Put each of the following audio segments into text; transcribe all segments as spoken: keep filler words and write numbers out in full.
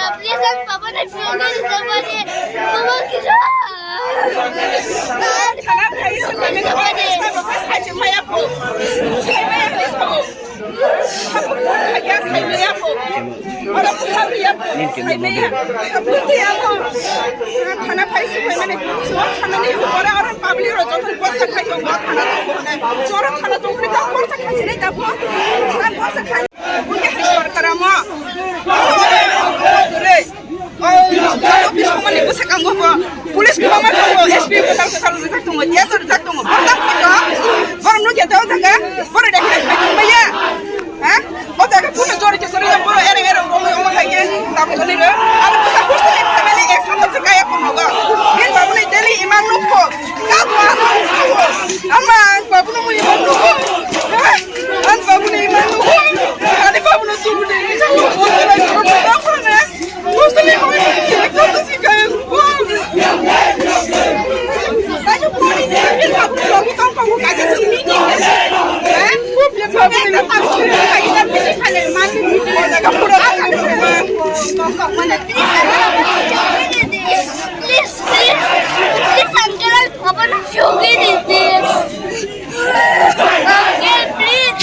Please, ang papa na phone din sa pare. Mama kira. Thana phai sa pare. Sa pare sa maya po. Sa maya po. Sa maya po. Ora po sa maya po. Sa maya. Sa maya po. Thana phai sa pare. So thana ni ora ora public ro joto ko sa khai ko thana ko. So ora thana to ni ta ko sa khai ni ta ko. Sa ko sa khai. Buke hai sorkar amo. Dure. O, office ko mani busa kango ko. Police ko mama ko S P ko tal ko tal rijak tongo. Yes rijak tongo. Bordam ko. Borom no jata jaga. Boro dai khai khai maya. Ha? O jaga ko jori ke kori boro ere ere ko mo hai ke. Tam ko ni ro. Aro busa busa ni mane ek sat se kaya ko mo ga. Bin babu ni daily imam no ko. Ka ko. Ama babu no mo imam no ko. Ha? Ang babu ni imang ko. Ani babu no tubu ni. Please, please, please, uncle, I'm gonna show you this. Uncle, please.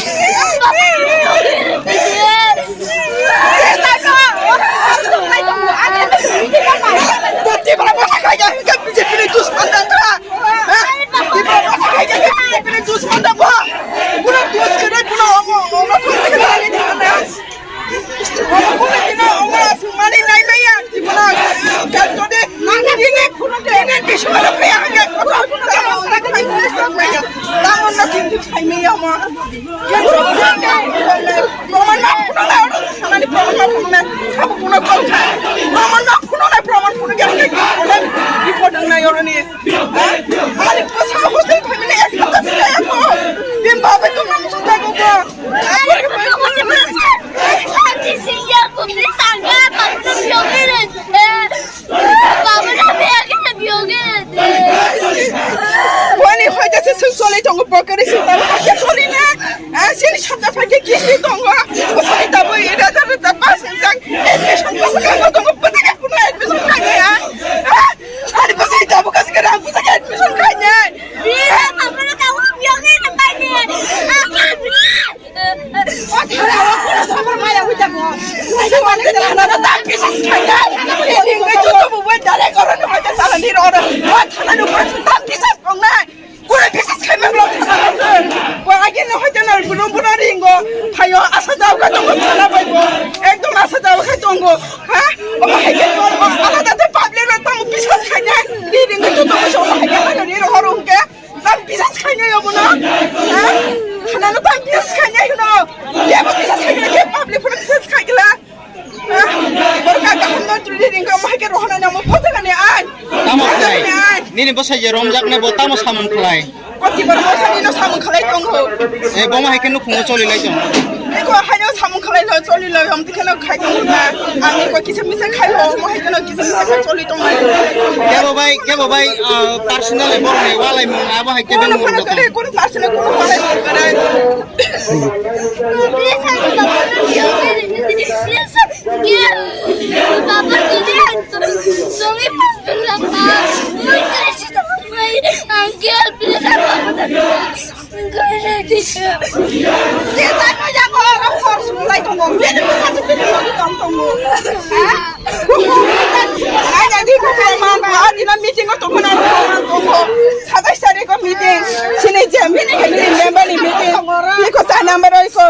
Wani hoite se sung solai tongo, bokari sung tamo hoite solai na. Ah, sini sabda paike kisti tongo. Bosai tabo ida jaro japa sung jang. Admission bosai tamo tongo, bosai kuno admission khainai. Ah, ani bosai tabo kasi kara bosai admission khainai. Bia, baba na tawo biogi na paine. Tam bisas khainai, ni ringwi tu tongwi song hai khe, ni rohor hwnkhe. Tam bisas khainai obo no? Ha? Hanano tam bisas khainai hwno. Kebo bisas khaigla, kebo public phano bisas khaigla. Ha? Borok kaham no twi ringwi omo hai khe rohornani omo bojagani ai. Tamo khai? Bojagani ai. Nini bwsai je romjaknai bo tamo samung khlai? Kotibor bosani no samung khlai tongo. E, bomo hai khe nukhungo choli lai tongo. Eko haino samung khlai lo, choli lo, hom tikhe no khai tongo na. Ani ko kisa misa khai lo, mo hai khe no kisa misa khai choli tongo. Kebo bai, kebo bai, ah, personal borok ni walai mung abo hai khe. Kono bang phano mung kare, kono personal kono walai mung kare. Please, I'm not gonna be okay. Please, yeah. Papa, please, I'm sorry. Uncle, please, I'm not gonna be okay. Meeting o tongmani meeting. Sini je meeting, family member ni meeting. Iko sa number iko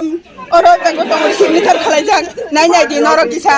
oro jago tongo signature khalai jak. Nai nai di norok kisa.